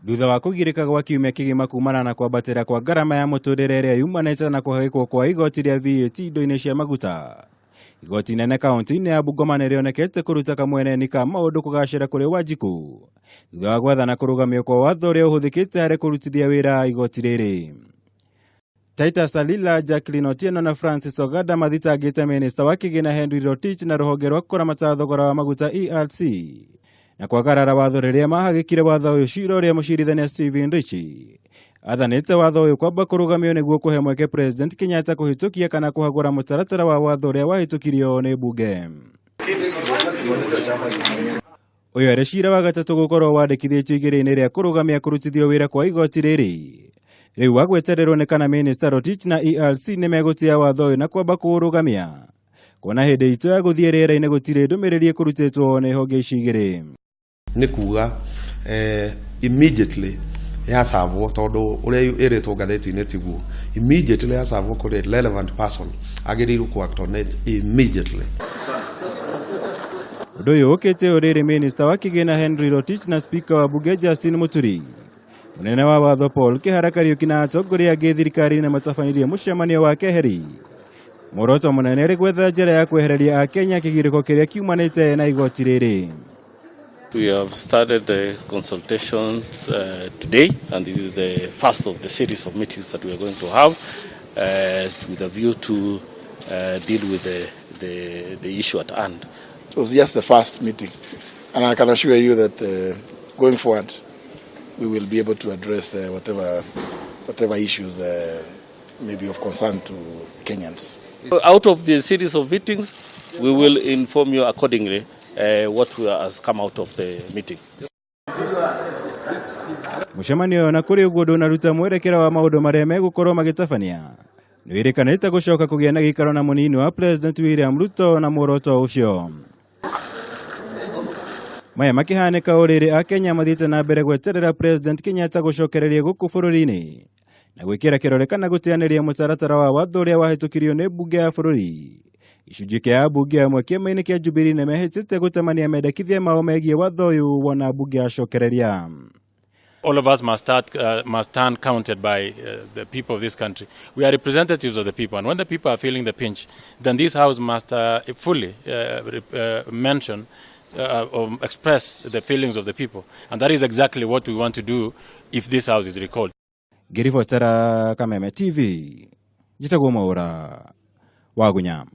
Thutha wa kũgirĩka gwa kiumia kĩgima kumana na kwambatĩra kwa ngarama ya mũtũrĩre ĩrĩa yumanĩte na kũhagĩkwo kwa igoti rĩa VAT indo-inĩ cia maguta. Igoti inene kaunti-inĩ ya Bungoma nĩrĩonekete kũruta kamweneni ka maũndũ kũgacĩra kũrĩ Wanjikũ thutha wa gwathana kũrũgamio kwa watho ũrĩa ũhũthĩkĩte harĩ kũrutithia wĩra igoti rĩrĩ. Titus Alila, Jacqueline Otieno na Francis Ogada mathitangĩte minista wa kĩgĩna Henry Rotich na rũhonge rwa kũramata thogora wa maguta ERC na kwagarara watho rĩrĩa mahagĩkire watho ũyũ cira ũrĩa mũcirithania Stephen Richi athanĩte watho ũyũ kwamba kũrũgamio nĩguo kũhe mweke President Kenyatta kũhĩtũkia kana kũhagũra mũtaratara wa watho ũrĩa wahĩtũkirio nĩ mbunge. Ũyũ arĩ cira wa gatatũ gũkorwo wandĩkithĩtio igĩrĩ-inĩ rĩa kũrũgamia kũrutithio wĩra kwa igoti rĩrĩ. Rĩu wagwetererwo nĩ kana Minister Rotich na ERC nĩ megũtĩa watho ũyũ na kwamba kũũrũgamia. Kuona hĩndĩ itũ ya gũthiĩ rĩera-inĩ gũtirĩ ndũmĩrĩri ĩkũrutĩtwo nĩ honge ici igĩrĩ. Nĩ kuga immediately yacabwo tondũ ũrĩa ĩrĩtwo ngathĩti-inĩ tiguo, immediately yacabwo kũrĩ relevant person agĩrĩirwo ku act on it immediately. Ũndũ ũyũ ũkĩte o rĩrĩ Minister wa kĩgĩna Henry Rotich na Speaker wa bunge Justin Muturi, mũnene wa watho Paul Kĩhara Kariũki na atongoria angĩ thirikari-inĩ matabanirie mũcemanio wa keheri. Muoroto mũnene ũrĩ gwetha njĩra ya kwehereria Akenya kĩgirĩko kĩrĩa kiumanĩte na igoti rĩrĩ. We have started the consultations today, and it is the first of the series of meetings that we are going to have with a view to deal with the issue at hand. It was just the first meeting, and I can assure you that going forward, we will be able to address whatever issues may be of concern to Kenyans. Out of the series of meetings, we will inform you accordingly what has come out of the meetings. Mũcemanio ũyũ na kũrĩ ũguo ndũnaruta mwerekera wa maũndũ marĩa megũkorwo magĩtabania nĩ wĩrĩkanĩte gũcoka kũgĩa na gĩikaro na mũnini wa President William Ruto na muoroto ũcio. Maya makĩhanĩka o rĩrĩ Akenya mathiĩte na mbere gweterera President Kenyatta gũcokereria gũkũ bũrũri-inĩ na gwĩkĩra kĩrore kana gũteanĩria mũtaratara wa watho ũrĩa wahĩtũkirio nĩ mbunge ya bũrũri. Gĩcunjĩ kĩa ambunge amwe kĩama-inĩ kĩa Jubilee nĩ mehĩtĩte gũtemania mendekithia mao megiĩ watho ũyũ wona mbunge yacokereria. All of us must stand counted by the people of this country. We are representatives of the people, and when the people are feeling the pinch, then this house must fully mention or express the feelings of the people. And that is exactly what we want to do if this house is recalled. Ngĩribotera Kameme TV, njĩtagwo Mwaũra Wagunya.